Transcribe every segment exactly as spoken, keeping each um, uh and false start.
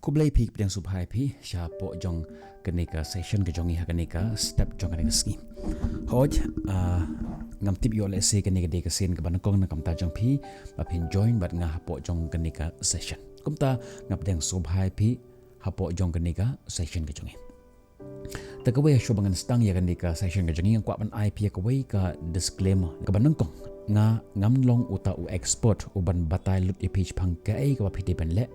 Khublei phi, khublei sngewbha ïa phi shapoh jong kane ka session ka jong ngi ha kane ka step jong kane ka sngi. Hooid, ah, ngam tip ïoh lehse kane ka dei ka sien kaba nyngkong na ka bynta jong phi ba phin join bad nga hapoh jong kane ka session. Kumta nga pdiang sngewbha ïa phi hapoh jong kane ka session ka jong ngi. Te kawei, shuwa ba ngan sdang ïa kane ka session ka jong ngi, nga kwah ban ai phi ïa kawei ka disclaimer kaba nyngkong. Nga ngam long uta u expert uban batai lut ïa phi shaphang kaei kaba phi dei ban leh,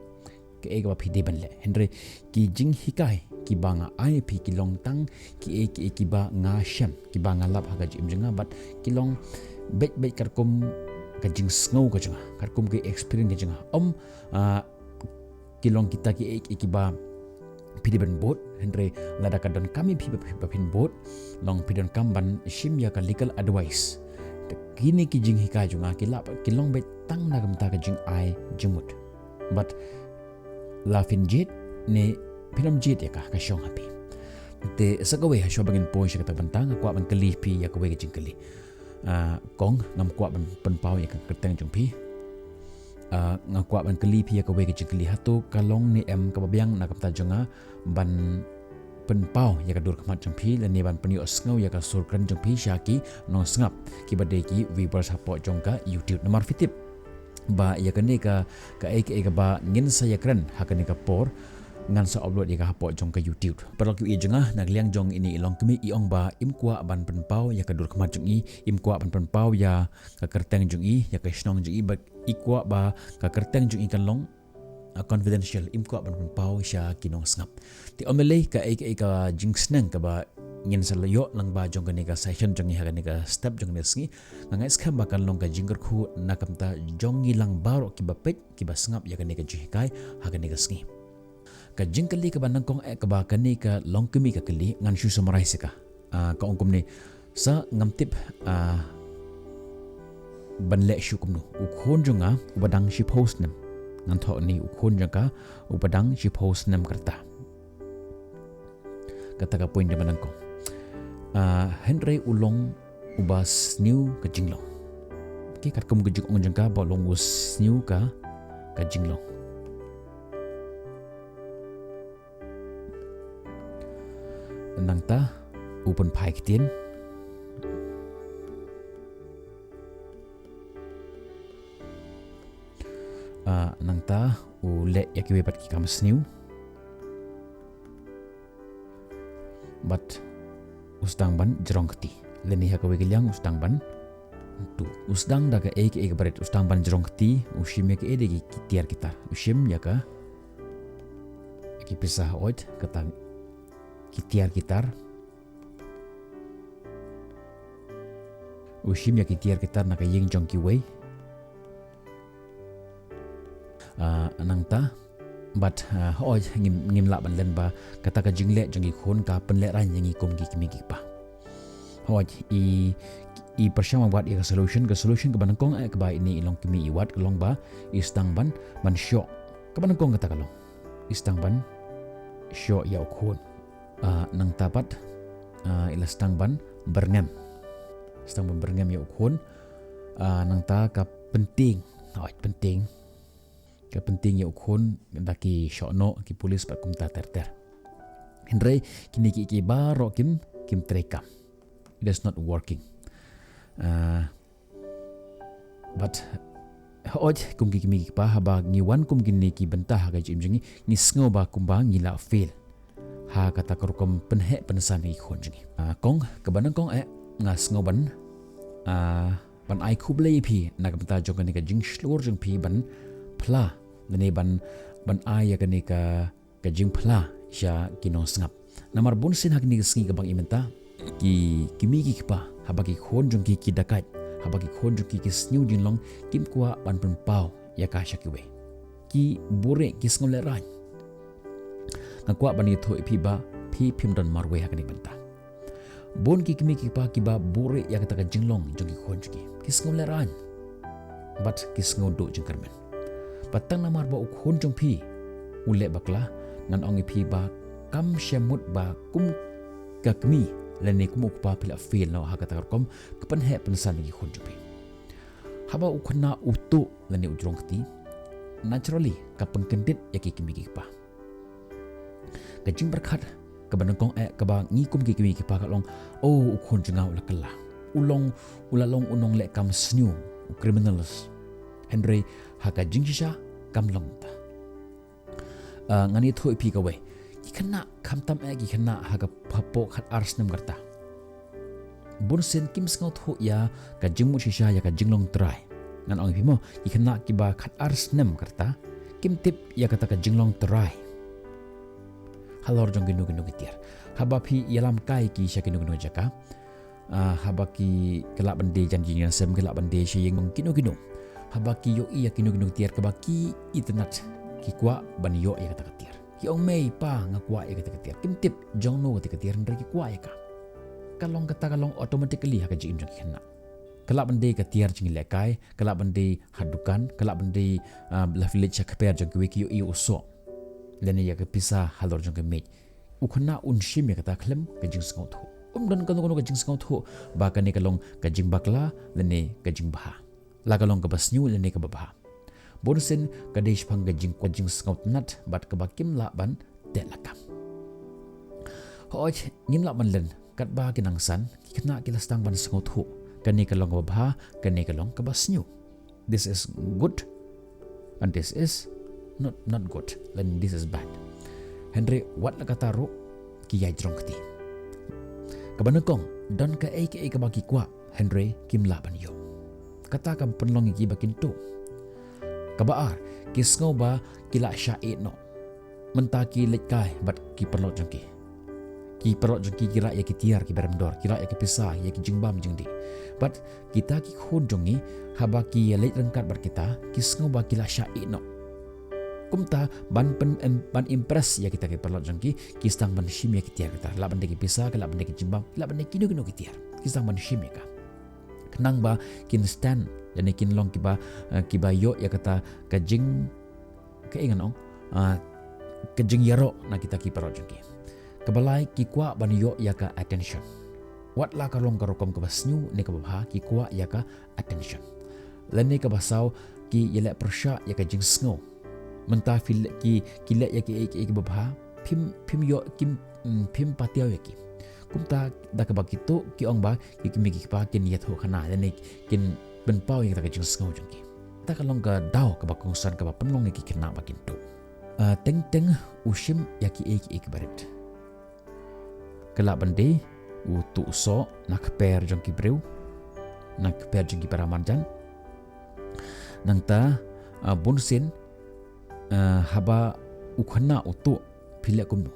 kaei kaba phi dei ban leh. Hynrei ki jinghikai kiba nga ai ïa phi ki long tang kiei kiei kiba nga shem, kiba nga lap ha ka jingim jong nga, bad ki long beit beit katkum ka jingsngew ka jong nga, katkum ka experience ka jong nga. Ym, ah, ki long kita kiei kiei kiba phi dei ban bud, hynrei lada ka donkam ïa phi ba phi, ba phin bud, long phi donkam ban shim ïa ka legal advice. Te kine ki jinghikai jong nga ki lah ki long beit tang na ka bynta ka jingai jingmut. Bad la phin jied ne phin ym jied ïa ka, ka shong ha phi. Te sa kawei, ha shuwa ba ngin poi sha kata ka bynta, nga kwah ban kylli phi ïa kawei ka jingkylli. Ah, kong, ngam kwah ban pynpaw ïa ka kyrteng jong phi. Ah, nga kwah ban kylli phi ïa kawei ka jingkylli. Hato ka long ne em kaba biang na ka bynta jong nga ban pynpaw ïa ka dur khmat jong phi lane ban pynïohsngew ïa ka sur kren jong phi sha ki nongsngap kiba dei ki viewers hapoh jong ka YouTube? Namar phi tip ba ïa kane ka, kaei kaei kaba ngin sa ïakren ha kane ka por, ngan sa upload ïa ka hapoh jong ka YouTube. Paralok kiwei jong nga, na ka liang jong ine i longkmie, i ong ba im kwah ban pynpaw ïa ka dur khmat jong i, im kwah ban pynpaw ïa ka kyrteng jong i, ïa ka shnong jong i, bad i kwah ba ka kyrteng jong i kan long, ah, confidential, im kwah ban pynpaw sha ki nongsngap. Te ym lei lei, kaei kaei ka jingsneng kaba ngin sa ïoh lyngba jong kane ka session jong ngi ha kane ka step jong kane ka sngi, nga ngeit skhem ba kan long ka jingkyrkhu na ka bynta jong ngi lang baroh kiba peit, kiba sngap ïa kane ka jinghikai ha kane ka sngi. Ka jingkylli kaba nyngkong eh kaba kane ka longkmie ka kylli, ngan shu summarize ïa ka. Ah, ka ong kumne, sa ngam tip, ah, ban leh shuh kumno. U khun jong nga uba dang shiphew snem. Ngan thoh ne, u khun jong ka uba dang shiphew snem ka rta. Kata ka point kaba nyngkong. Ah, hynrei u long uba sniew ka jinglong. Ki katkum ka jingong jong ka ba u long u sniew ka, ka jinglong. Nangta u pynphai ktien. Ah, nangta u leh ïa kiwei pat ki kam sniew. Bad u sdang ban jrong kti. Lane ha kawei ka liang u sdang ban tu. U sdang da kaei kaei kaba rit, u sdang ban jrong kti, u shim ïa kaei de ki, ki tiar ki tar. U shim ïa ka, ki pisa, hooid, kata ki tiar ki tar. U shim ïa ki tiar ki tar na ka ïing jong kiwei. Ah, nangta, bad, ah, hooid, ngim, ngim lah ban len ba kata ka jingleh jong ki khun ka pynlehraiñ ïa ngi kum ki kmie ki kpa. Hooid, i, i pyrshang ban wad ïa ka solution, ka solution kaba nyngkong eh kaba ine i longkmie i wad ka long ba i sdang ban, ban shoh. Kaba nyngkong kata ka long, i sdang ban shoh ïa u khun. Ah, nangta pat, ah, i la sdang ban byrngem. Sdang ban byrngem ïa u khun. Ah, nangta ka pyntieng. Hooid, pyntieng. Ka pyntieng ïa u khun da ki shoh noh, ki pulit bad kumta ter ter. Hynrei kine kiei kiei baroh kim, kim treikam. It is not working. Ah, bad hooid, kum ki kmie ki kpa, haba ngi wan kum kine ki bynta ha ka jingim jong ngi, ngi sngew ba kumba ngi la fail ha kata ka rukom pynheh pynsan ïa ki khun jong ngi. Ah, kong, kaba nyngkong eh, nga sngew ban, ah, ban ai khublei ïa phi na ka bynta jong kane ka jingshlur jong phi ban phla, lane ban, ban ai ïa kane ka, ka jingphla sha ki nongsngap. Namar bun sien ha kine ki sngi kaba ngi mynta, ki kmie ki kpa, haba ki khun jong ki ki da kait, haba ki khun jong ki ki sniew jinglong, kim kwah ban pynpaw ïa ka sha kiwei. Ki buhrieh, ki sngew lehraiñ. Nga kwah ban ïathuh ïa phi ba phi phim don marwei ha kane ka bynta. Bun ki kmie ki kpa kiba buhrieh ïa kata ka jinglong jong ki khun jong ki, ki sngew lehraiñ. Bad ki sngew duh jingkyrmen. Bad tang namar ba u khun jong phi u leh bakla, ngan ong ïa phi ba kam shym mut ba kum ka kmie lane kum u kpa phi la fail noh ha kata ka rukom ka pynheh pynsan ïa ki khun jong phi. Haba u khynnah u tuh lane u jrong kti, naturally ka pynkyndit ïa ki kmie ki kpa. Ka jingpyrkhat kaba nyngkong eh kaba ngi kum ki kmie ki kpa ka long, oh, u khun jong nga u la kylla, u long, u la long u nongleh kam sniew, u criminals. Hynrei ha ka jingshisha kam long ta. Ah, ngan ïathuh ïa phi kawei. Ki khynnah, khamtam eh ki khynnah ha ka hapoh khat ar snem ka rta, bun sien kim sngewthuh ïa ka jingmut shisha ïa ka jinglong trai. Ngan ong ïa phi mo, ki khynnah kiba khat ar snem ka rta kim tip ïa kata ka jinglong trai halor jong kino kino ki tiar. Haba phi ïalam kai ki sha kino kino jaka, ah, haba ki, ki lah ban die jan jingïaseng, ki lah ban die sha ïing kino kino, haba ki ïohi ïa kino kino ki tiar kaba ki itynnad, ki kwah ban ïoh ïa kata ka tiar. Ki ong, mei pa, nga kwah ïa kata ka tiar. Kim tip jong no kata ka tiar, hynrei ki kwah ïa ka. Ka long kata, ka long automatically ha ka jingim jong ki khynnah. Ka lah ban die ka tiar jingïalehkai, ka lah ban die ha dukan, ka lah ban die, ah, la phi leit sha kper jong kiwei, ki ïohi ïa u soh lane ïa ka pisa halor jong ka miej. U khynnah un shim ïa kata khlem ka jingsngewthuh. Um don kano kano ka jingsngewthuh ba kane ka long ka jingbakla lane ka jingbha, la ka long kaba sniew lane kaba bha. Bun sien ka dei shaphang ka jing, ka jingsngewtynnad bad kaba kim lah ban teh lakam. Hooid, ngim lah ban len, katba ki nang san, ki khynnah ki la sdang ban sngewthuh kane ka long kaba bha, kane ka long kaba sniew. This is good and this is not, not good, and this is bad. Hynrei wat la kata ruh, ki ïai jrong kti. Kaba nyngkong, don kaei kaei kaba ki kwah, hynrei kim lah ban ïoh. Kata ka pynlong ïa ki ba kin tuh. Kaba ar, ki sngew ba ki lah shah ïeh noh mynta ki leit kai bad ki paralok jong ki. Ki paralok jong ki ki rah ïa ki tiar kiba rem dor, ki rah ïa ki pisa, ïa ki jingbam jingdih. Bad kita ki khun jong ngi, haba ki ïaleit ryngkat bad kita, ki sngew ba ki lah shah ïeh noh. Kumta ban pyn, em, ban impress ïa kita ki paralok jong ki, ki sdang ban shim ïa ki tiar kita. Lah ban die ki pisa, ki lah ban die ki jingbam, ki lah ban die kino kino ki tiar, ki sdang ban shim ïa ka. Khnang ba kin stand lane kin long kiba, eh, kiba ïoh ïa kata ka jing, kaei ngan ong, ah, ka jingïaroh na kita ki paralok jong ki. Kaba lai, ki kwah ban ïoh ïa ka attention. Wat la ka long ka rukom kaba sniew ne kaba bha, ki kwah ïa ka attention. Lane kaba saw, ki ïaleh pyrshah ïa ka jingsngew. Mynta phi leh, ki, ki leh ïa kiei kiei kiba bha, phim, phim ïoh, kim, mm, phim patiaw ïa ki. Kumta da kaba ki tuh, ki ong ba ki kmie ki kpa kin ïathuhkhana lane kin pynpaw ïa kata ka jingsngew jong ki. Kata ka long ka daw kaba kongsan kaba pynlong ïa ki khynnah ba kin tuh. Ah, teng teng u shim ïa kiei kiei kiba rit. Ka lah ban die u tuh u soh na kper jong ki briew, na kper jong ki para marjan. Nangta, ah, bun sien, ah, haba u khynnah u tuh, phi leh kumno?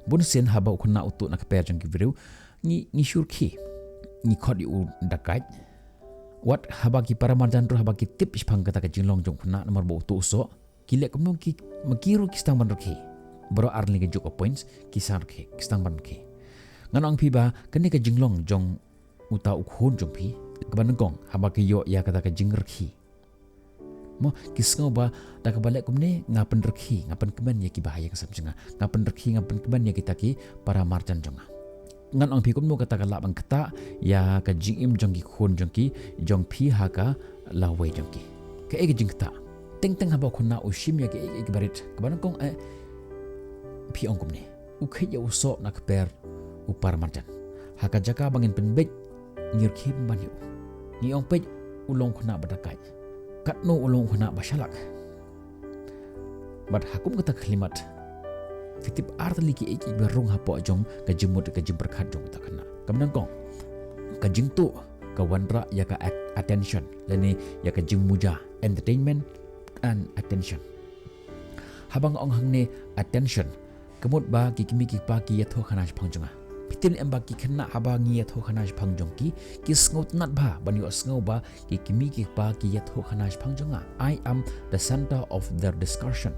Bun sien haba u khynnah u tuh na kper jong ki briew, ngi, ngi shu rkhie, ngi khot ïa u dakait. Wat haba ki para marjan ruh, haba ki tip shaphang kata ka jinglong jong u khynnah namar ba u tuh u soh, ki leh kumno? Ki, ma ki ruh ki sdang ban rkhie. Baroh ar tylli ki juk points, ki sdang rkhie, ki sdang ban rkhie. Ngan ong phi ba kane ka jinglong jong uta u khun jong phi, kaba nyngkong, haba ki ïoh ïa kata ka jingrkhie, mo, ki sngew ba da kaba leh kumne nga pynrkhie, nga pynkmen ïa kiba ha ïing ha sem jong nga, nga pynrkhie, nga pynkmen ïa kita ki para marjan jong nga. Ngan ong phi kumno kata ka lah ban ktah ïa ka jingim jong ki khun jong ki, jong phi ha ka lawei jong ki. Kaei ka jingktah? Teng teng haba u khynnah u shim ïa kiei kiei kiba rit, kaba nyngkong, eh, phi ong kumne, u khie ïa u soh na kper u para marjan. Ha ka jaka ba ngin pynbeit, ngi rkhie pynban ïa u. Ngi ong peit, u long u khynnah ba dakait. Katno u long u khynnah ba shalak. Bad ha kum kata ka khyllipmat, phi tip ar tylli kiei kiei kiba rung hapoh jong ka jingmut, ka jingpyrkhat jong uta u khynnah. Kaba nyngkong, ka jingtuh ka wanrah ïa ka at-, attention lane ïa ka jingmuja, entertainment and attention. Haba nga ong hangne attention, ka mut ba ki kmie ki kpa ki ïathuhkhana shaphang jong nga. Phi tip ne em ba ki khynnah, haba ngi ïathuhkhana shaphang jong ki, ki sngewtynnad bha ban ïohsngew ba ki kmie ki kpa ki ïathuhkhana shaphang jong nga. I am the center of their discussion.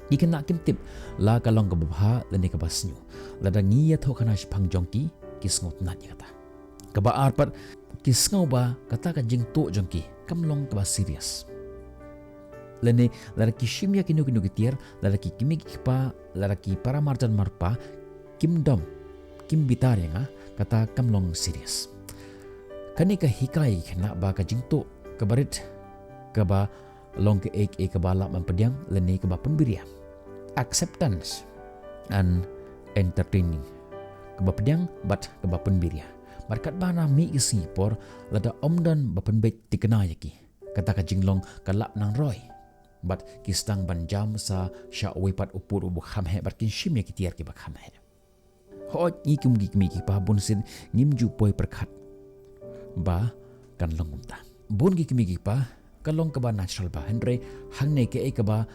Ki khynnah kim tip la ka long kaba bha lane kaba sniew. Lada ngi ïathuhkhana shaphang jong ki, ki sngewtynnad ïa kata. Kaba ar pat, ki sngew ba kata ka jingtuh jong ki kam long kaba serious. Lane lada ki shim ïa kino kino ki tiar, lada ki kmie ki kpa, lada ki para marjan marpa kim dom, kim bitar ïa nga, kata kam long serious. Kane ka hikai ïa ki khynnah ba ka jingtuh kaba rit, kaba long kaei kaei kaba lah ban pdiang lane kaba pynbiria. Acceptance and entertaining, kaba pdiang bad kaba pynbiria. Bad katba na mih ki sngi por, lada ym don ba pynbeit tikna ïa ki, kata ka jinglong ka lah ban nang roi. Bad ki sdang ban jam sa sha uwei pat u pud uba kham heh bad kin shim ïa ki tiar kiba kham heh. Hooid, ngi kum ki kmie ki kpa bunsien ngim ju poi pyrkhat ba kan long kumta. Bun ki kmie ki kpa, ka long kaba natural bha, hynrei hangne kaei kaba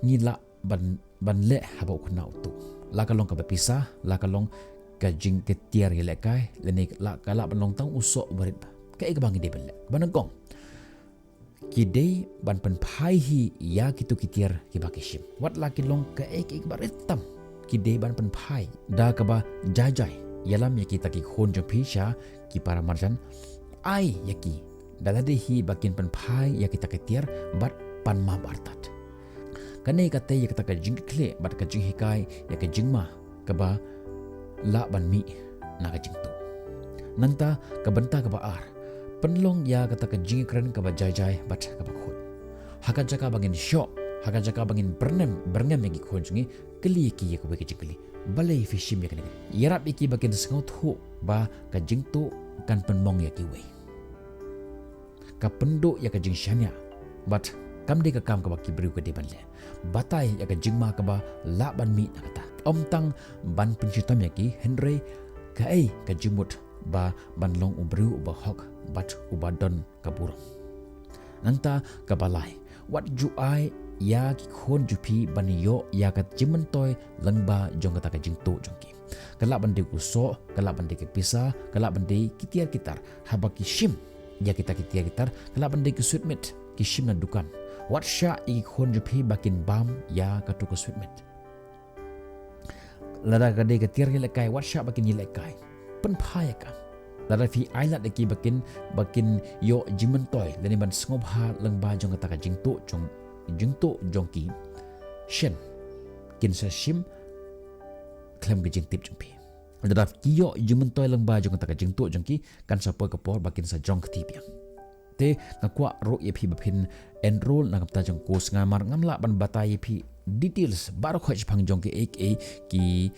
ngi lah ban, ban leh haba u khynnah u tuh. La ka long kaba pisa, la ka long ka jingktiar ïalehkai, lane la ka lah ban long tang u soh uba rit bha. Kaei kaba ngi dei ban leh? Ba nyngkong, ki dei ban pynphai hi ïa kito ki tiar kiba ki shim. Wat la ki long kaei kaei kaba rit tam, ki dei ban pynphai da kaba jai jai. Ïalam ïa kita ki khun jong phi sha ki para marjan. Ai ïa ki da lade hi ba kin pynphai ïa kita ki tiar bad pan map artat. Kane ka tei ïa kata ka jingkitkhlieh bad ka jinghikai ïa ka jingma kaba lah ban mih na ka jingtuh. Nangta ka bynta kaba ar, pynlong ïa kata ka jingïakren kaba jai jai bad kaba khuid. Ha ka jaka ba ngin shoh, ha ka jaka ba ngin byrngem, byrngem ïa ki khun jong ngi, kylli ïa ki ïa kawei ka jingkylli. Balei phi shim ïa kane? Ïarap ïa ki ba kin sngewthuh ba ka jingtuh kan pynmong ïa kiwei. Ka pynduh ïa ka jingshaniah, bad kam dei ka kam kaba ki briew ka dei ban leh. Batai ïa ka jingma kaba lah ban mih na kata. Ym tang ban pynshitom ïa ki, hynrei kaei ka jingmut ba ban long u briew uba hok bad uba don ka burom. Nangta kaba lai, wat ju ai ïa ki khun jong phi ban ïoh ïa ka jingmyntoi lyngba jong kata ka jingtuh jong ki. Ka lah ban dei u soh, ka lah ban dei ka pisa, ka lah ban dei ki tiar ki tar. Haba ki shim ïa kita ki tiar ki tar, ka lah ban dei ki sweet meat ki shim na dukan. Wat shah ïa ki khun jong phi ba kin bam ïa kato ka sweet meat. Lada ka dei ka tiar ïalehkai, wat shah ba kin ïalehkai. Pynphai ïa ka. Lada phi ai lad ïa ki ba kin, ba kin ïoh jingmyntoi lane ban sngewbha lyngba jong kata ka jingtuh jong, jingtuh jong ki, shen kin sa shim khlem ka jingtip jong phi. Lada ki ïoh jingmyntoi lyngba jong kata ka jingtuh jong ki, kan sa poi ka por ba kin sa jong kti biang. Te nga kwah ruh ïa phi ba phin enroll na ka bynta jong ka course, namar ngam lah ban batai ïa phi details baroh khoit shaphang jong kiei kiei ki,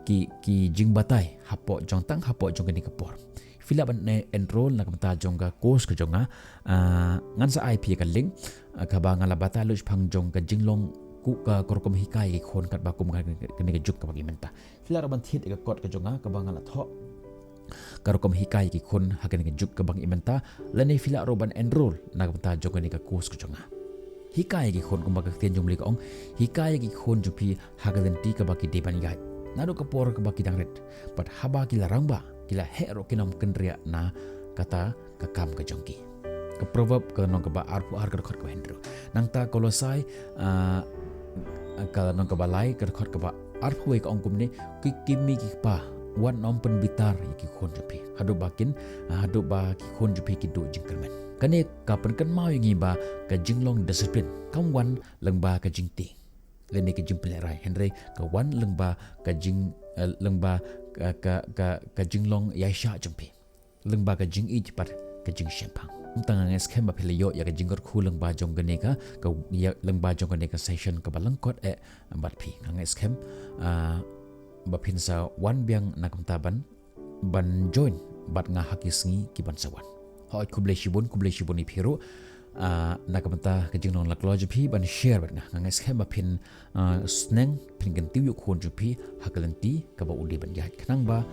ki, ki jingbatai hapoh jong, tang hapoh jong kane ka por. Phi lah ban enroll na ka bynta jong ka course ka jong nga, ah, ngan sa ai phi ïa ka link, ah, kaba nga la batai lut shaphang jong ka jinglong ka, ka rukom hikai ïa ki khun katba kum kane ka juk kaba ngi mynta. Phi lah ruh ban thied ïa ka kot ka jong nga kaba nga la thoh ka rukom hikai ïa ki khun ha kane ka juk kaba ngi mynta, lane phi lah ruh ban enroll na ka bynta jong kane ka course ka jong nga. Hikai ïa ki khun, kumba ka ktien jong U Blei ka ong, hikai ïa ki khun jong phi ha ka lynti kaba ki dei ban ïaid. Naduh ka por kaba ki dang rit, bad haba ki la rangbah, ki la heh ruh kin ym kynriah na kata ka kam ka jong ki. Ka Proverb ka lynnong kaba arphew ar ka dkhot kaba hynriew. Nangta Kolosai, ah, ka lynnong kaba lai ka dkhot kaba arphew wei ka ong kumne, ki kmie ki kpa, wat nym pynbitar ïa ki khun jong phi, haduh ba kin, ah, haduh ba ki khun jong phi ki duh jingkyrmen. Kane ka pynkynmaw ïa ngi ba ka jinglong disiplin kam wan lyngba ka jingtieng lane ka jingpynlehrai, hynrei ka wan lyngba ka jing, eh, lyngba ka, ka, ka, ka jinglong ïaishah jong phi, lyngba ka jingïeit bad ka jingshemphang. Kumta nga ngeit skhem ba phi la ïoh ïa ka jingkyrkhu lyngba jong kane ka, ka, ïa, lyngba jong kane ka session kaba lyngkot eh bad phi. Nga ngeit skhem, ah, ba phin sa wan biang na ka bynta ban, ban join bad nga ha ki sngi ki ban sa wan. Hooid, khublei shibun, khublei shibun ïa phi ruh, ah, na ka bynta ka jinglong la kloi jong phi ban share bad nga. Nga ngeit skhem ba phin, ah, sneng, phin kyntiew ïa u khun jong phi ha ka lynti kaba u dei ban ïaid, khnang ba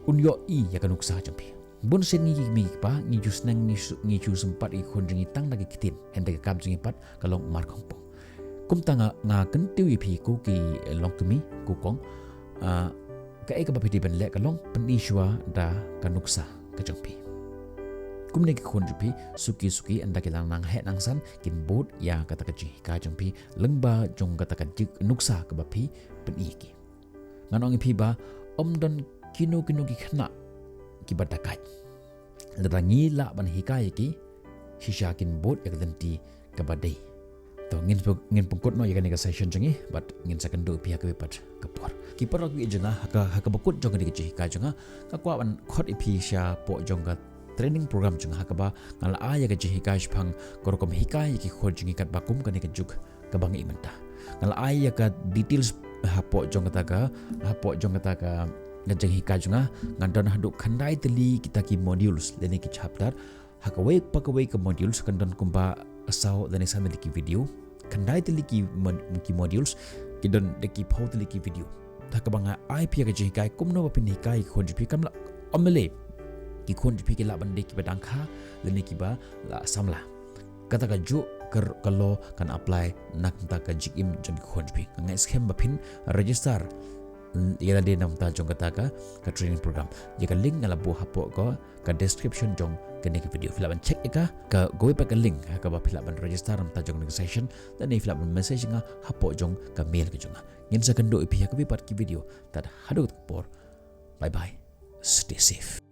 un ïohi ïa ka nuksa jong phi. Bun sien ngi ki kmie ki kpa ngi ju sneng, ngi shu, ngi ju sympat ïa ki khun jong ngi tang da ki ktien, hynrei ka kam jong ngi pat ka long markhongpong. Kumta nga, nga kyntiew ïa phi ko ki longkmie, ko kong, ah, kaei kaba phi dei ban leh ka long pyni shuwa da ka nuksa ka jong phi. Kumne ki khun jong phi suki suki, ynda ki la nang heh nang san, kin bud ïa kata ka jinghikai jong phi lyngba jong kata ka jing nuksa kaba phi pyni ïa ki. Ngan ong ïa phi ba ym don kino kino ki khynnah kiba dakaid. Lada ngi lah ban hikai ïa ki, shisha kin bud ïa ka lynti kaba dei. To ngin, ngin pynkut noh ïa kane ka session jong ngi, bad ngin sa kynduh ïa phi ha kawei pat ka por. Ki paralok kiwei jong nga, ha ka, ha kaba kut jong kane ka jinghikai jong nga, nga kwah ban khot ïa phi shapoh jong ka training program jong nga, ha kaba nga la ai ïa ka jinghikai shaphang ka rukom hikai ïa ki khun jong ngi katba kum kane ka juk kaba ngi mynta. Nga la ai ïa ka details hapoh jong kata ka, hapoh jong kata ka, ka jinghikai jong nga, ngan don haduh khyndai tylli kita ki modules, lane ki chapter. Ha kawei pa kawei ka modules kan don kumba saw lane san tylli ki video. Khyndai tylli ki mod-, ki modules, ki don da ki phew tylli ki video. Da kaba nga ai phi ïa ka jinghikai kumno ba phin hikai ki khun jong phi, kam lah ym lei ki khun jong phi ki lah ban dei kiba dang kha lane kiba lah samla. Kata kajuh ka, ka law kan apply na ka bynta ka jingim jong ki khun jong phi. Nga ngeit skhem ba phin register ïa lade na ka bynta jong kata ka, ka training program. Ïa ka link nga la buh hapoh ka, ka description jong kane ka video. Phi lah ban check ïa ka, ka kawei pat ka link ha kaba phi lah ban register na ka bynta jong kane ka session, lane phi lah ban message nga hapoh jong ka mail ka jong nga. Ngin sa kynduh ïa phi ha kawei pat ki video. Tad haduh ka por. Bye bye. Stay safe.